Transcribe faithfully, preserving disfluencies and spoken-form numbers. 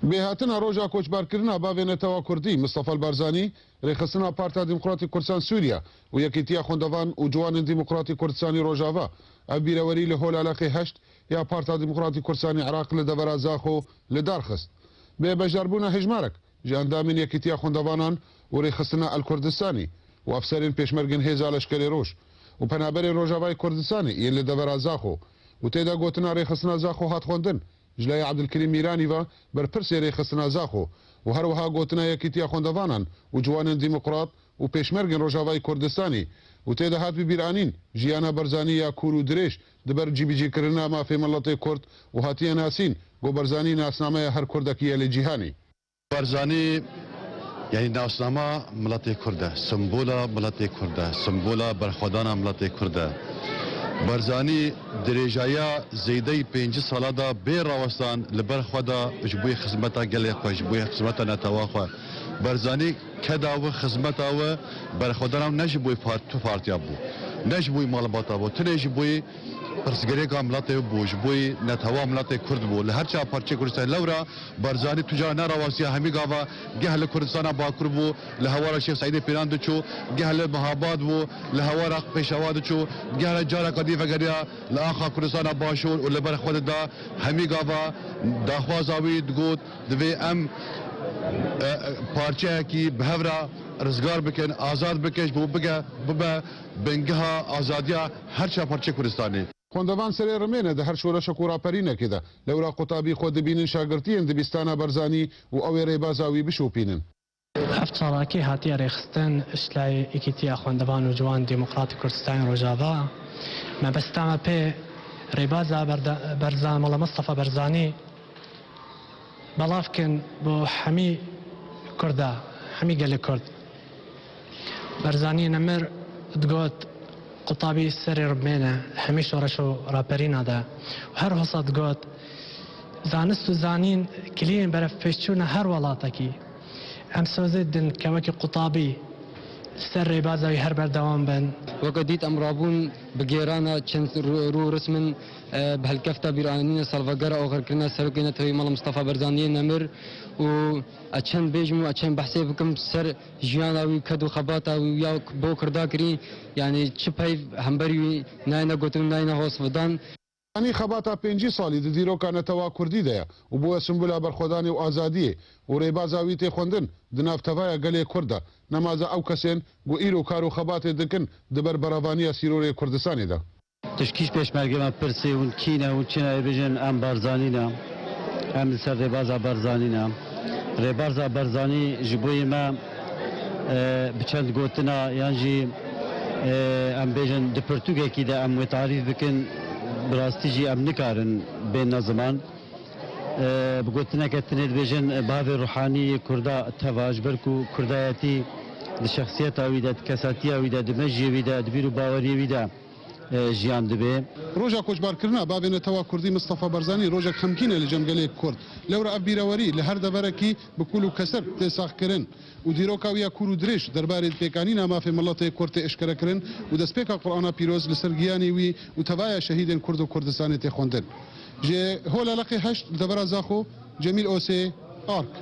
Bêhatina roja koçberkirina bavê netewa Kurdî Mistefa Barzanî, rêxistina Partiya Demokratîk Kurdistan Sûriye û Yekîtiya Xwendevan û Ciwanên Demokratîk Kurdistanî Rojava, ev bîrewerî li Holaleqê heşt ya Partiya Demokratîk Kurdistanî Iraq li devera Zaxo li dar xist. Bi beşdarbûna hejmarek ji endamên Yekîtiya Xwendevanan û Rêxistina El Kurdistanî û efserên pêşmergên Hêza Leşkerê Roj û penaberên Rojavayê Kurdistanê yên li devera Zaxo û tê de gotina Rêxistina Zaxo hat xwendin, ji laya Ebdilkerîm Mîranî ve berpirsê Rêxistina Zaxo û her wiha gotina Yekîtiya Xwendevanan û Ciwanên Demokrat û Pêşmergên Rojavayê Kurdistanê û tê de hat bibîranîn jiyana Barzanî ya kûr û dirêj di ber cîbicîkirina mafê miletê Kurd û hatiye nasîn ku Barzanî nasnameya her Kurdekî ye li cîhanê. Barzanî, yanî nasnama miletê Kurd e, simbola miletê Kurd e, simbola berxwedana miletê Kurd e. Barzanî dirêjaya zêdeyî pêncî sala de bê rawestan li ber xwe de ji bo xizmeta gelê xwe, ji bo xizmeta netewa xwe. Barzanî keda wî, xizmeta wî, berxwedana wî ne ji bo part-, tu partiya bû, ne ji bo malbata bû, tenê ji bo pirsgirêka miletê bû, ji bo netewa miletê Kurd bû. Li her çar parçeyê Kurdistanê lewra Barzanî tu cara nerawestiya, hemî gava geh li Kurdistana Bakur bû, li hewara Şêx Seîdê Pîran diçû, geh li Mehabad bû, li hewara Pêşewa diçû, geh li careka dî vegeriya li axa Kurdistana Başûr û li ber xwe dida, hemî gava daxwaza wî digot, divê em, e, e, parçeyekî bi hev re rizgar bikin, azad bikin, ji bo bige, bibe bingeha azadiya her çar parçeyê Kurdistanê. Xwendevan serê rimê ne di her şoreşek û raperînekê de. Lewra qutabî xwe dibînin şagirtiyên dibîstana Barzanî û ew ê rêbaza wî bişopînin. Ev çalakî hatiye rêxistin ji layê Yekîtiya Xwendevan û Ciwan Demokratîk Kurdistanê Rojava. Mebesta me pê rêbaza Berda-, Berza-, Mela Mistefa Barzanî belav kin bo hemî Kurda, hemî gelê Kurd. Barzanî nemir digot, qutabî serê rimê ne, hemî şoreş û raperîna de. Û her hosa digot, zanist û zanîn kilîyên berevpêşçûna her welatekî. Em sozê din ke wekî qutabî li ser rêbaza wî her berdewam bin. Weke dît em rabûn bi gêrana çend rû, rû û rismin, e, bi helkefta bîranîna salvegera oxirkirina serokê neteweyî Mela Mistefa Barzaniyê nemir û ez çend bêjim û ez çend behsê bikim ser jiyana wî, ked û xebata wî ya bo Kurda kirî, yanî çi peyv hemberî wî nayêne gotin û nayêne hosvidan. Anî xebata pêncî salî di dîroka netewa Kurdî de ye û bûye simbola berxwedanê û azadiyê û rêbaza wî tê xwendin di nav tevaya gelê Kurd de. Nemaze ew kesên ku îro kar û xebatê dikin di ber berevaniya sîrorê Kurdistanê de. Tişkî ji pêşmergê me pirsê hûn kî ne, hûn çi ne, ê bêjin em Barzanî ne. Em li ser rêbaza Barzanî ne. Rêbaza Barzanî ji bo yê me, e, bi çend gotina yan jî, e, em bêjin di pirtûkekî de em wê tarîf bikin, bi rastî jî em nikarin bêne ziman. E, bi gotineke tinê dibêjin, e, bavê ruhanî yê Kurda teva, ji ber ku Kurdayetî di şexsiyeta wî de, di kesatiya wî de, di mejiyê wî de, di bîr û baweriyê wî de e, jiyan dibe. Roja koçberkirina bavê netewa Kurdî Mistefa Barzanî rojek xemgîn e li cem gelê Kurd. Lewra ev bîrewerî li her deverekî bi kul û keser tê saxkirin û dîroka wî ya kûr û dirêj derbarê pêkanîna mafê miletê Kurd tê eşkerekirin û destpêka Qur'ana Pîroz li ser giyanê wî û tevaya şehîdên Kurd û Kurdistanê tê xwendin. Ji Holaleqê heşt li devera Zaxo, Cemîl Osê, Ark.